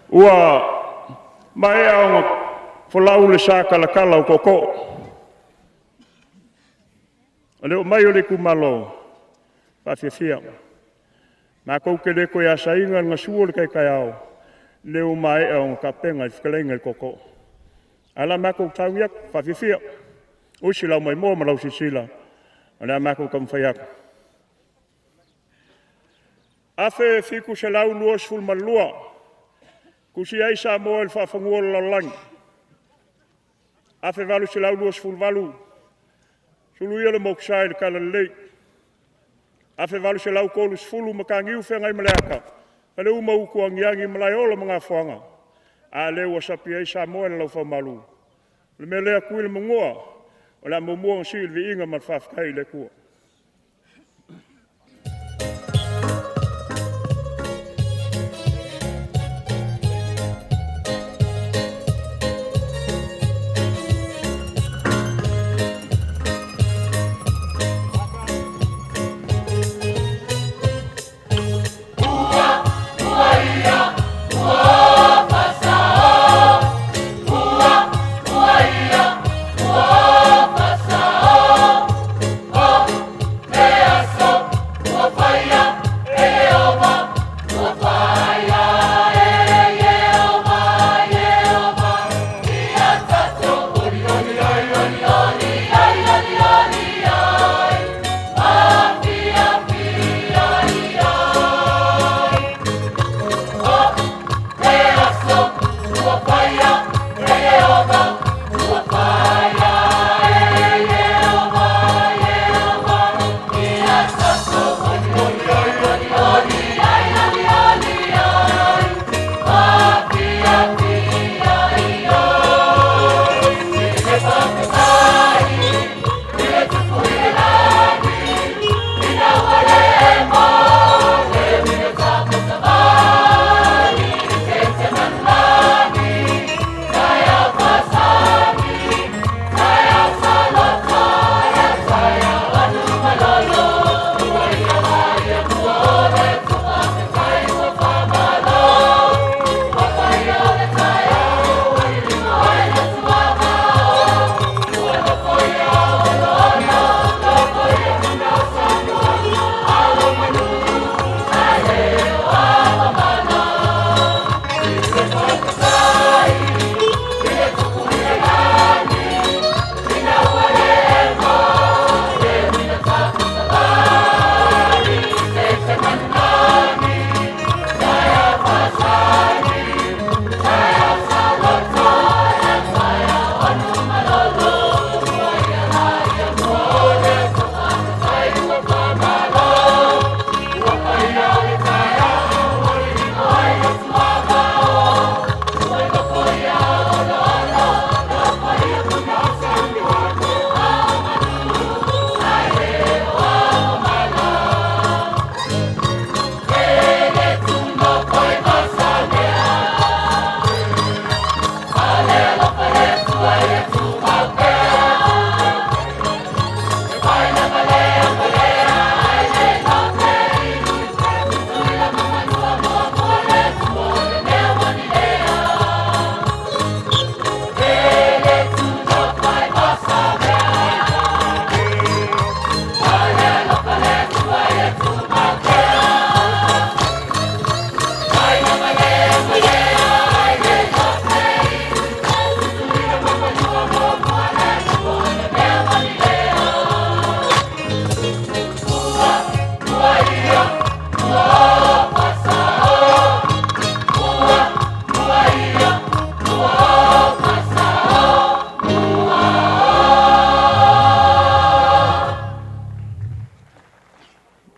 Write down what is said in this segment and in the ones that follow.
Ua maea ona folau le sa talatala o tootoo, o le oo mai o le itumalo faafiafia. Matou te le toe asaina le gasu o le tai taeao, o lea ua maea ona tapena e le fetalaiga i le Tootoo. Ae o le a matou taui atu faafiafia, usi lau maimoa ma lau silasila, o le a matou taumafai atu. 1722, tusia ai Samoa i le faafanua o le lalolagi. 1828, suluia le Motusa i le Talalelei. 1830, Mataniu Feagaimaleata, Faleu ma Utuagiagi, Malaeola ma Gafoaga, a lea ua sapi ai Samoa i le laufaomalu. O le mea lea Tutuila ma Manua, o le a muamua ona sii le viiga ma le faafetai i le Atua.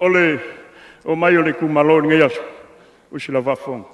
O le omai o le itumalo i lenei aso, usi lau faafofoga.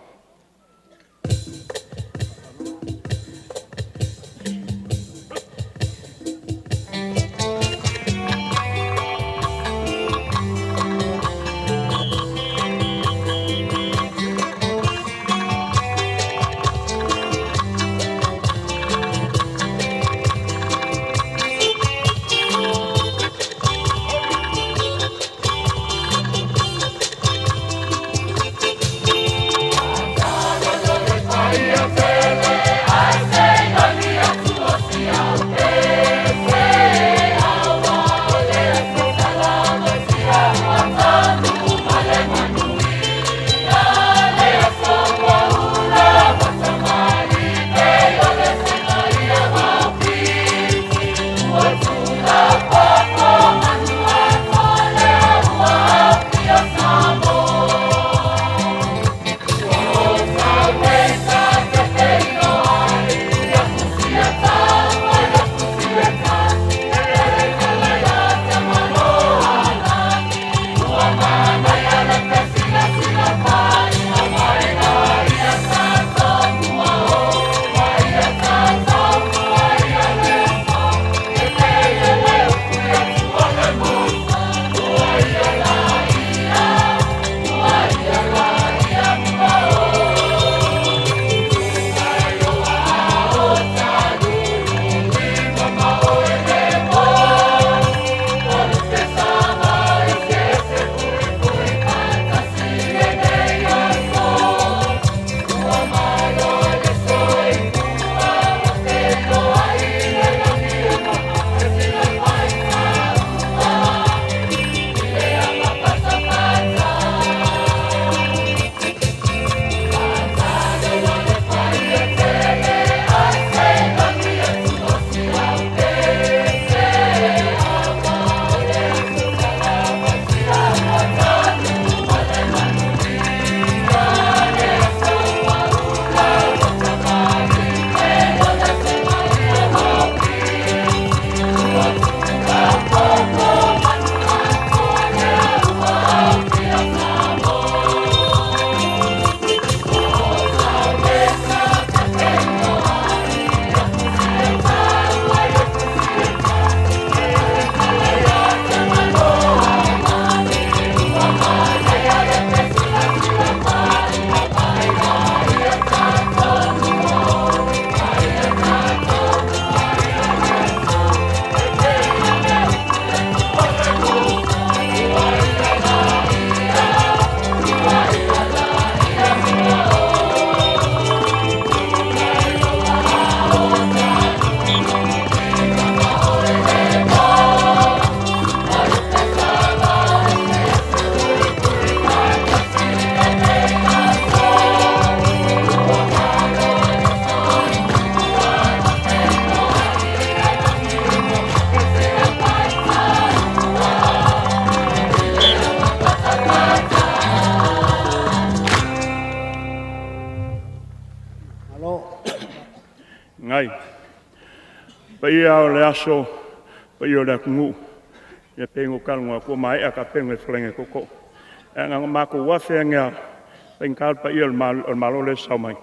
talafeagai. Paia o le aso, paia o le atunuu, ia pei ona ou talanoa atu ua maea tapena e le Fetalaiga i le Tootoo. Ae na ona matou afe ane lava, e faigata le paia o le Malo lea e sasao mai.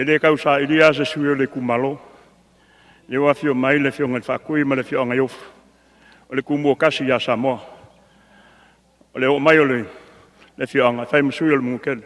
E le tau sailia lava se sui o le itumalo. O lea ua afio mai le afioga i le Faatui ma le afioaga i Ofa, o le Tumua tasi ia Samoa. O le oo mai o le afioaga e fai ma sui o le Manutele.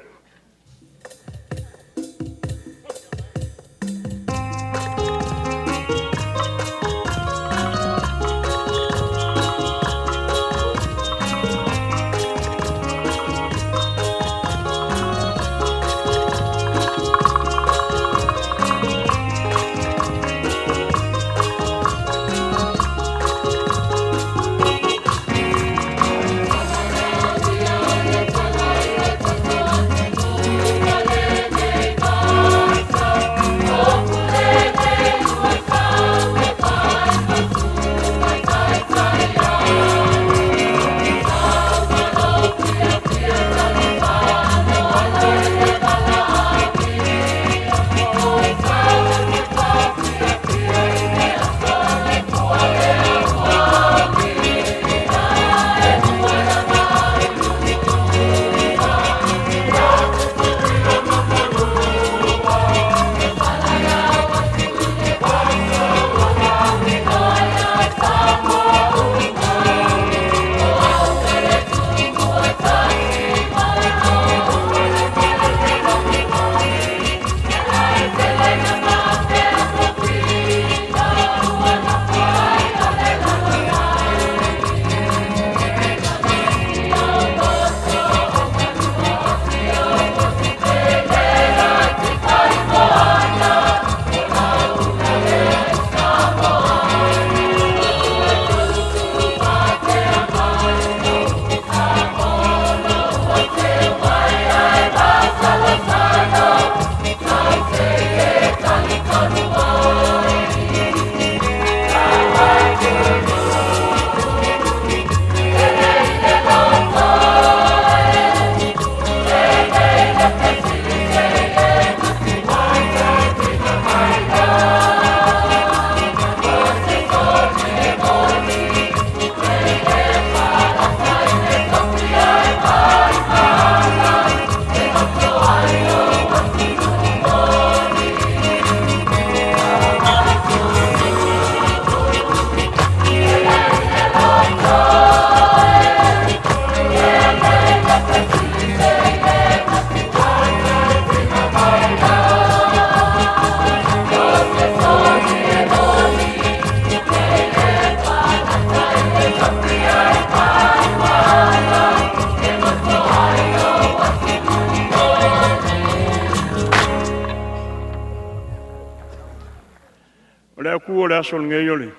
O le autu o le aso lenei o le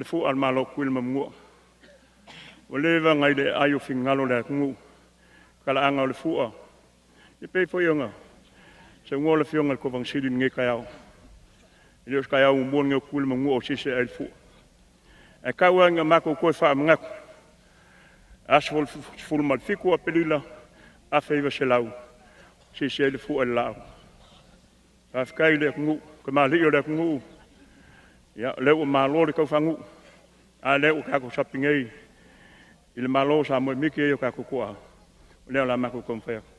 fua a le Malo o Tutuila ma Manua. Ua leva ona i le aai o finagalo o le atunuu, talaaga o le fua, e pei foi ona saunoa le Afioga i le Kovana Sili i lenei taeao. E le o se taeao muamua lenei o Tutuila ma Manua o siisi ae i le fua. Ae tau lava ina matou toe faamanatu, aso 17 o Aperila 1900, siisi ai le fua i le laau. Faafetai i le atunuu, tamalii o le atunuu, ia o lea ua malo le taufaanuu, a lea ua tatou sapi nei i le Malo o Samoa e miti ai o tatou tuaa, o lea o le a matou taumafai atu.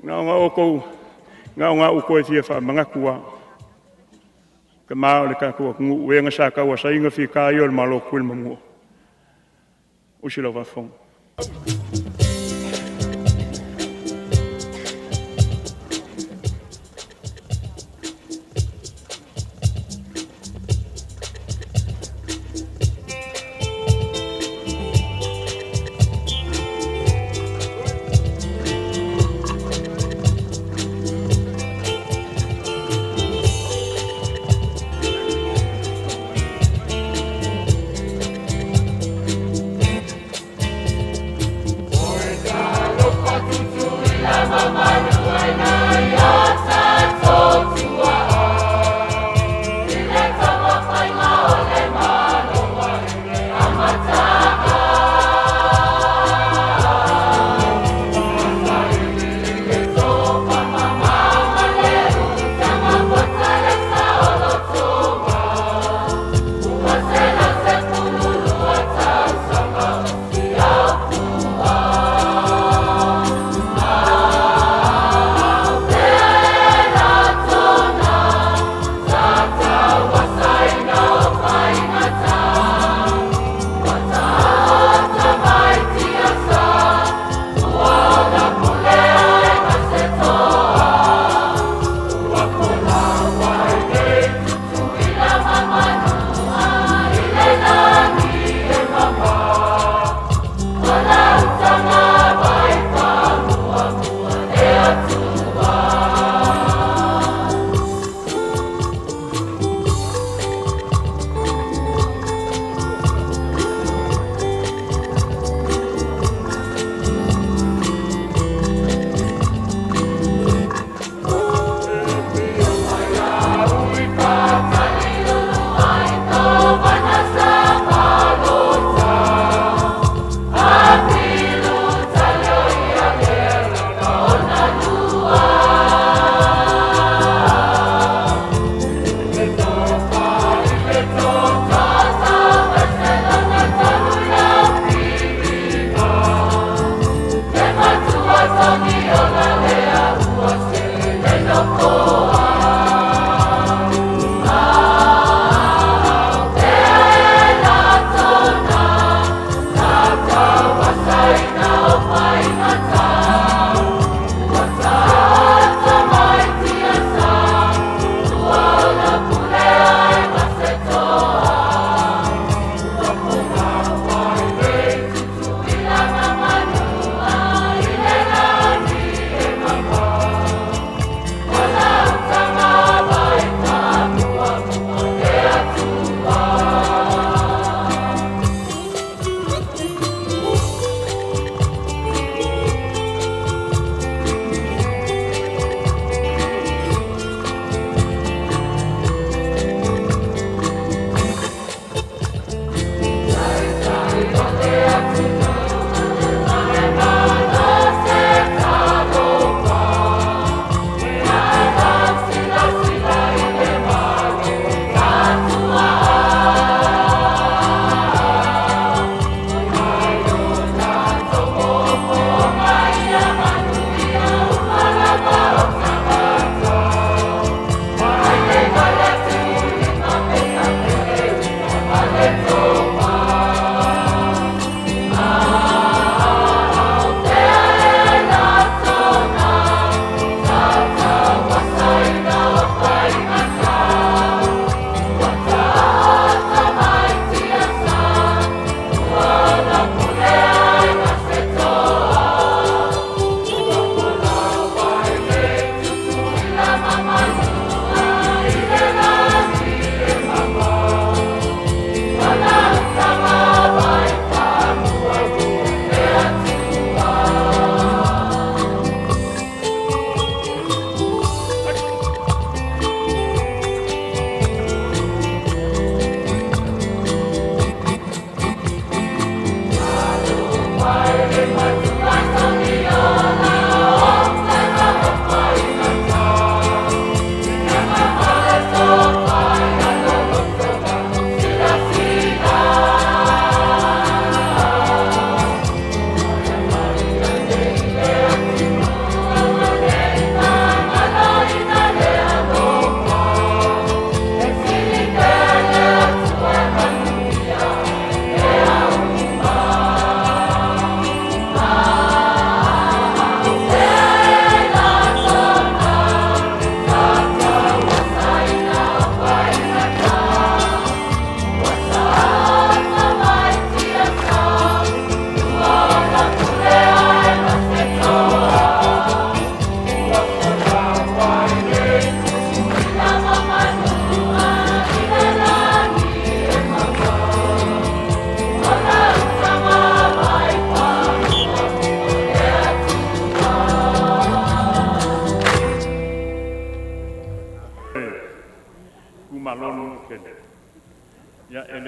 Na ona outou, na ona ou toe fia faamanatu lava, tama o le tatou atunuu, e na sa tauasaina fita ia o le Malo o Tutuila ma Manua. Usi lau faafofoga.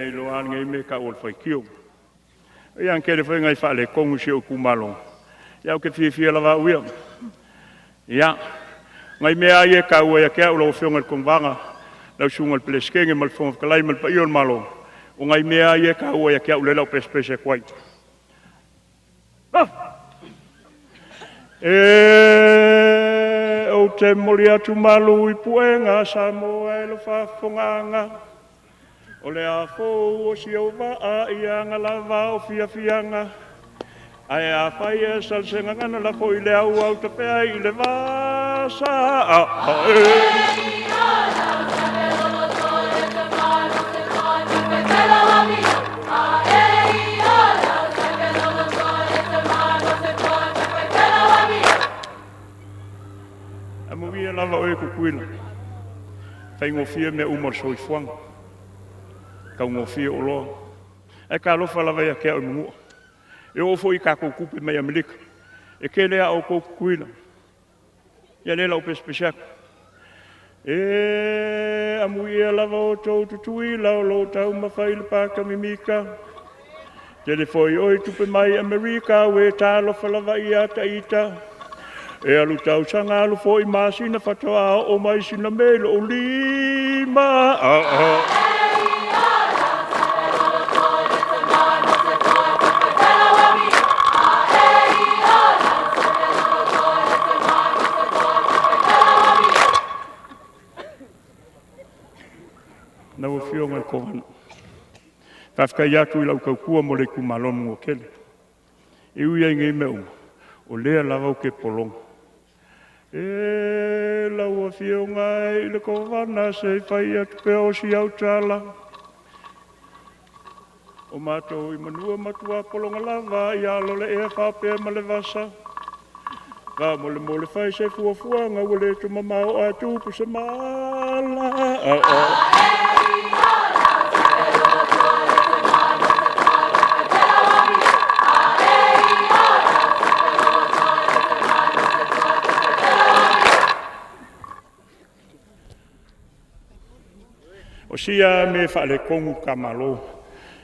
le iloa lava lenei mea e tau o le faitio. Ia, na tele foi nai faaletonu i si ou itumalo, ae ou te fiafia lava au ia. Ia, o nai mea lava ia e taua ia te au lau Afioga i le Kovana, lau Susuga i le Peresetene ma le Fofoga Fetalai ma le paia o le Malo, o nai mea lava ia e taua ia te au lea o le a ou pesepese atu ai. Ou te momoli atu malu i puega Samoa i lau faafofogaaga, o le a fou o si ou vaa i aga lava o fiafiaga. Ae afai e sala se gagana lafo i le auau tafe ai i le va sa. Amuia lava oe Tutuila, faigofie mea uma o le soifuaga, taugofie oloa, ae talofa lava ia te au i Manua. E oo foi i tatou tupe mai Amerika, e tele lava outou Tutuila. Ia lea o le a ou pesepese atu. Ee amuia lava outou Tutuila o lo o taumafai i le pata mimita, tele foi oi tupe mai Amerika, auē talofa lava ia ita. E alu tausaga alu foi masina faatoa oo mai sina mea i lou lima. Lau Afioga i le Kovana, faafetai atu i lau tautua mo le itumalo o Manuatele. E ui lava i nei mea uma, o lea lava ou te pologa. E lau Afioga e i le Kovana, se i fai atu pea o si au tala. O matou i Manua matua pologa lava i ala o le ea faapea ma le vasa. Faamolemole fai se fuafuaga ua le toe mamao ae tupu se mala. O sia lava mea e faaletonu i le ta Malo,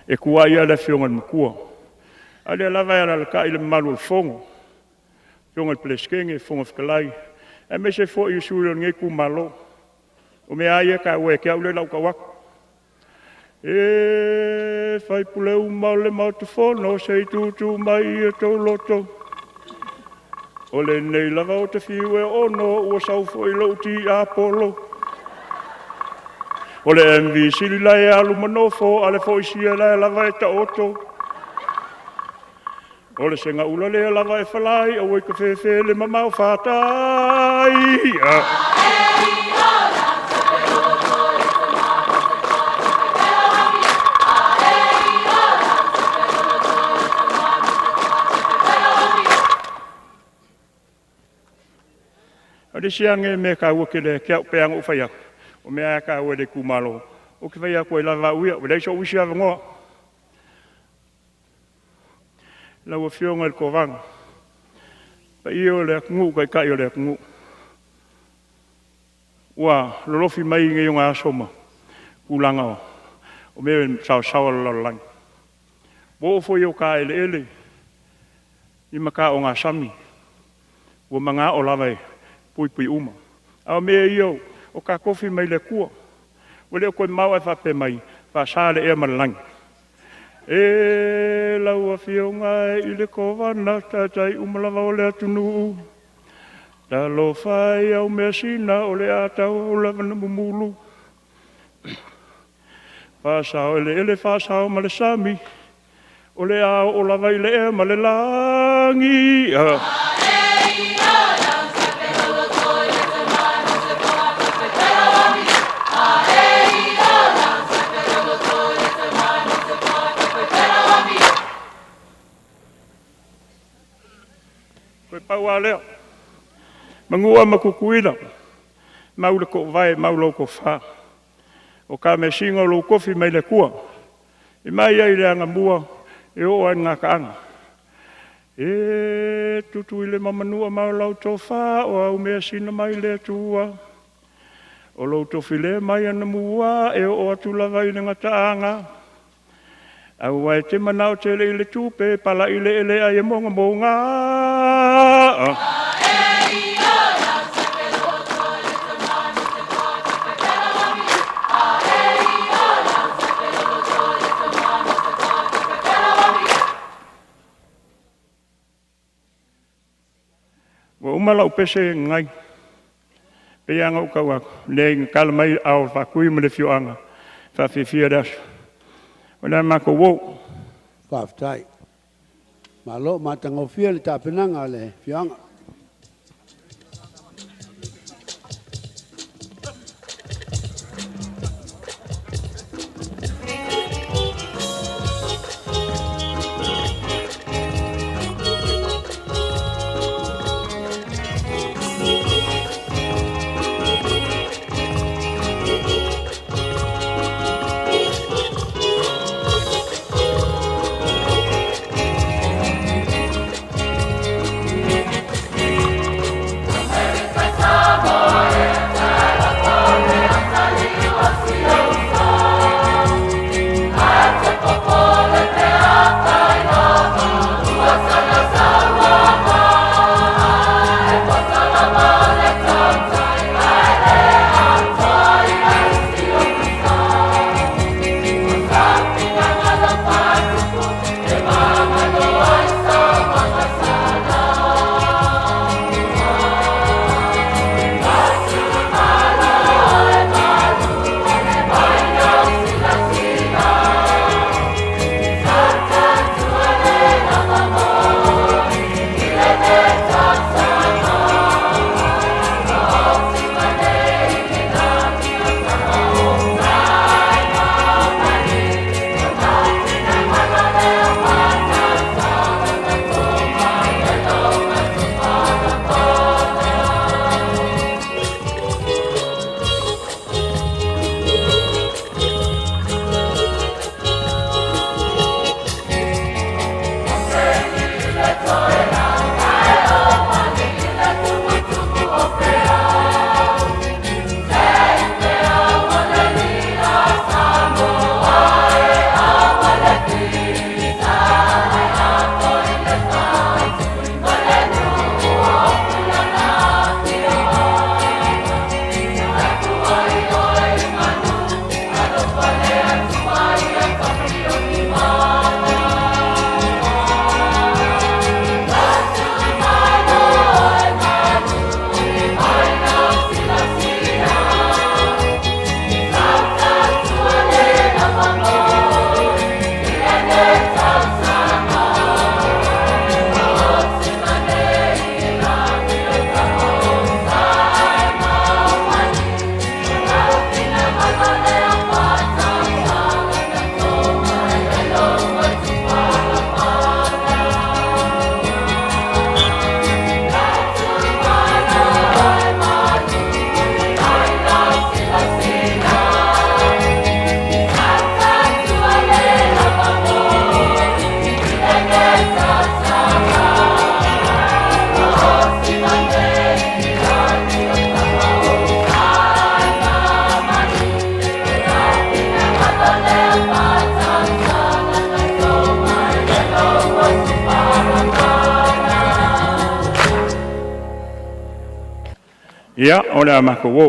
e tuai lava le afioga i le matua, a o lea lava e alaalatai le mamalu o le Fono, le afioga i le Peresetene, Fofoga Fetalai, aemaise foi o sui usufono o lenei itumalo. O mea lava ia e taua ia te au lea o le a ou tau atu. E sui usufono uma o le Maota Fono se i tuutuu mai o outou loto, o lenei lava ou te fiu e oono ua sau foi lou tiapolo. O le MV Sili la e alu ma nofo a o le foisia o la e lava e taoto. O le segaula lea lava e falai aua tafefe le mamao fatai. O le isi lava lenei mea e taua tele ia te au, e pei lava ona ou fai atu, o mea lava e taua i le itumalo, ou te fai atu ai lava au ia, ua leai sou isi avanoa. Lau Afioga i le Kovana, le paia o le atunuu, Taitai o le atunuu, ua lolofi mai nei ona aso ma tulaga o mea o saosaoa o le lalolagi. Ua oo foi i ota eleele i mata ogasami ua manao lava e puipui uma. A o mea ia o ta tofi mai le Atua. Ua le o toe mamao ae faapea mai, e faasa le ea ma le lagi. E lau Afioga e i le Kovana, taitai uma lava o le atunuu, talofa e i au measina o le a tauau lava ina mumulu. Faasao eleele, faasao ma le sami, o le a oo lava i le ea ma le lagi. Toe pau lava lea, Manua ma Tutuila, mau le toovae mau lau tofa. O ta measina o lou tofi mai le Atua, e mai lava i le agamua e oo lava i le gataaga. E Tutuila ma Manua, mau lau tofa, o au measina mai le Atua. O lou tofi lea mai anamua e oo atu lava i le gataaga. Aua e te manao tele i le tupe, palai le ele ai e mogamoga. Ua uma lau pese gagai, pei lava ona ou tau atu, leai na tala mai aao o le Faatui ma le afioaga e faafiafia le aso. O le a matou o. Faafetai. Malo matagofie le tapenaga a le afioaga. Ia, o le a matou o.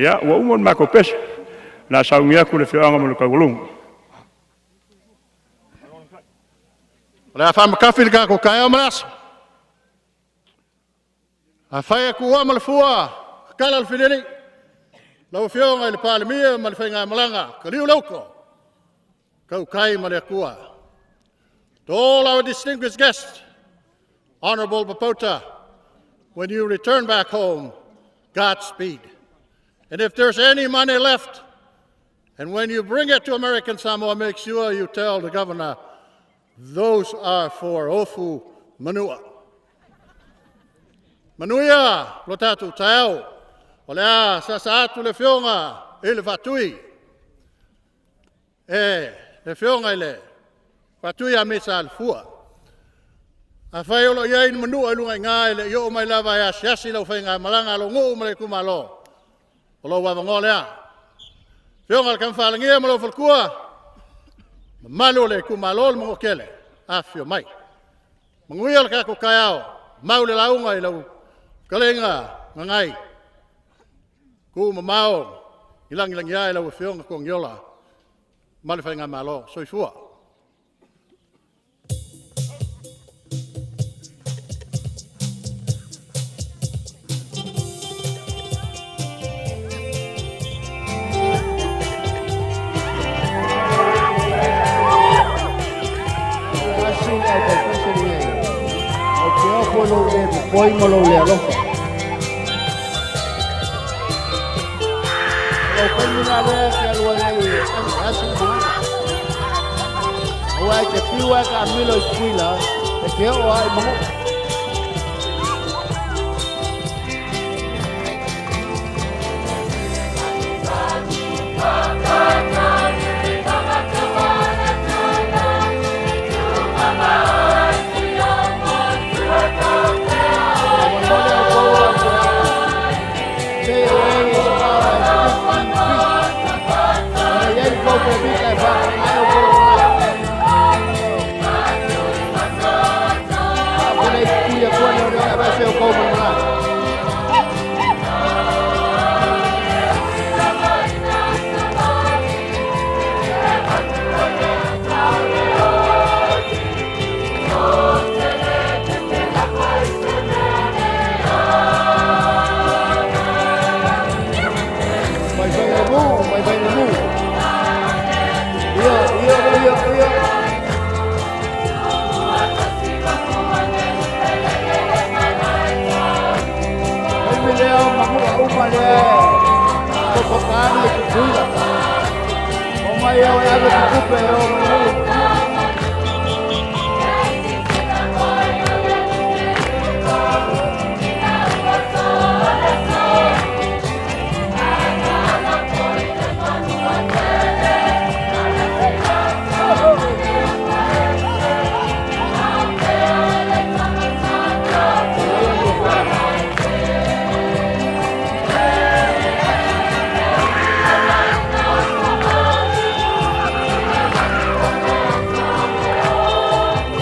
Ia ua uma le matou pese, o le a sauni atu le afioaga mo le taualuga. O le a faamatafi le tatou taeao ma le aso, afai e tuua ma le fua, tatala le filialii, lau Afioga i le Palemia ma le faigamalaga, taliu le uto, tautai ma le Atua. To all our distinguished guests, Honorable Papauta, when you return back home, Godspeed. And if there's any money left, and when you bring it to American Samoa, make sure you tell the governor those are for Ofu Manua. Manuia lo tatou taeao, o le a sasa atu le afioga i le Faatui, e le afioga i le Faatui a Misa Alafua. Afai o lo o i ai ni manua i luga i ina e le i oo mai lava e asiasi lau faigamalaga a lou nuu ma le itumalo, o lou avanoa lea. Afioga i le Tamafalagia ma lou faletua, mamalu o le itumalo o le Manuatele, afifio mai. Manuia le tatou taeao, mau le lauga i lau fetalaiga Gagai, tuumamao i lagilagia e lau Afioga Togiola ma le Faigamalo. Soifua. Asi le au faipese lenei. Ou te ofo i lou le popoi ma lou le alofa. O lou taimi la lea e te alu ai nei e asiasi le malaga. Aua e te fiu lava e taamilo i Tutuila, e te oo lava i Manu'a. Faamolemole outou e au feaga, stay away as far as 15 feet. Ana i ai ni tou pemita e faatagaina ai outou i malae. A ou te le i tutui atua leoleo e aveese outou ma le malae. Faifai le mu, faifai le mu. Ia, ia, ia, ia. Taimi lea o manua uma lea e popoka ana i Tutuila. Omai au e ave tutupe e o mai.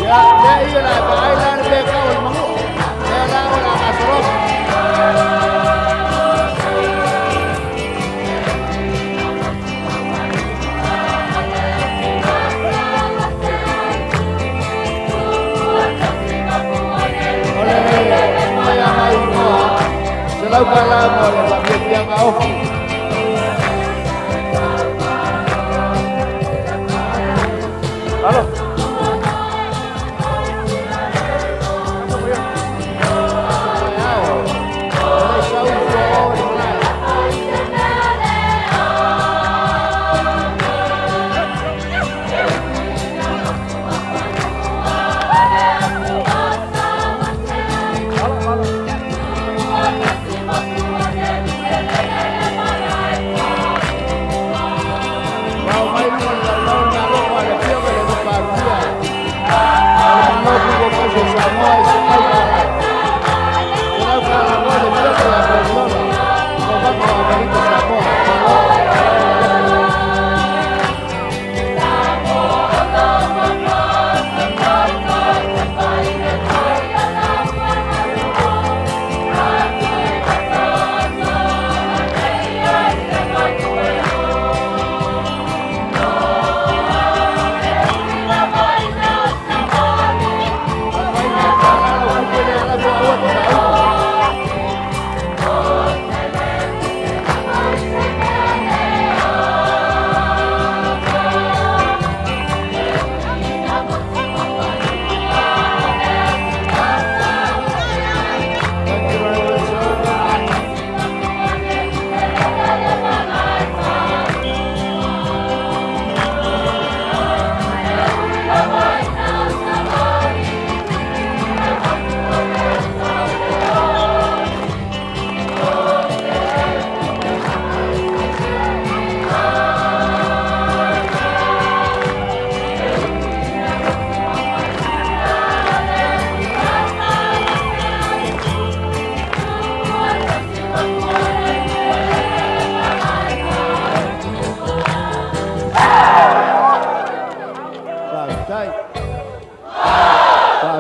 Ia, lea ia la e vaai la le mea e tau o le manua. Lea la o le a gasolosi. O le mai agai i noa, $100 mo le faafiafiaga ofi. Alo. Taeao, e le i sau le fuaoa i le malae. Bao mai luga o le laulau le meaalofa a le Afioga i le Palemia o le Malo Tutoatasi o Samoa e $100. $100 mo le Afioga ia Togiola, Kovana o Amerika Samoa. Malo.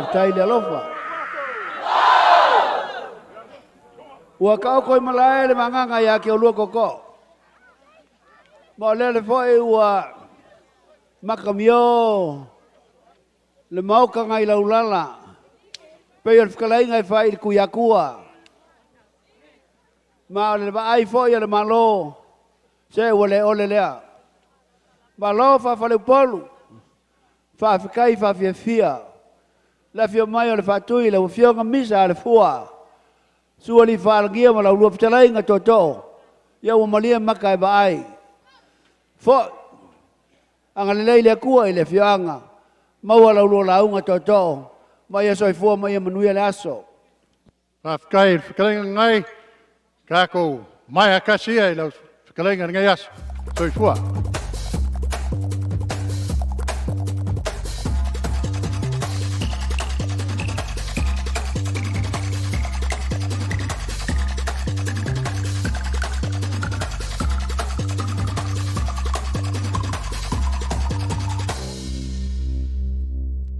Faafetai le alofa. Ua taoto i malae le vagaga ia te oulua tootoo. Ma o lele foi ua matamio le maota nai laulala, pei o le fetalaiga e fai i le Tuiatua. Ma o le vaai foi a le Malo, se ua le ole lea. Malo faa-faleupolu, faafetai faafiafia. Le afio mai o le Faatui, lau Afioga Misa Alefua, Sua Alii Fa'alagia ma la ulua fetalaiga tootoo, ia ua malie maka e vaai. Fo'i, agalelei le Atua i le afioaga, maua la ulua lauga tootoo, ma ia soifua ma ia manuia le aso. Faafetai i le fetalaiga lenei, tatou maea tasi ia i lau fetalaiga lenei aso. Soifua.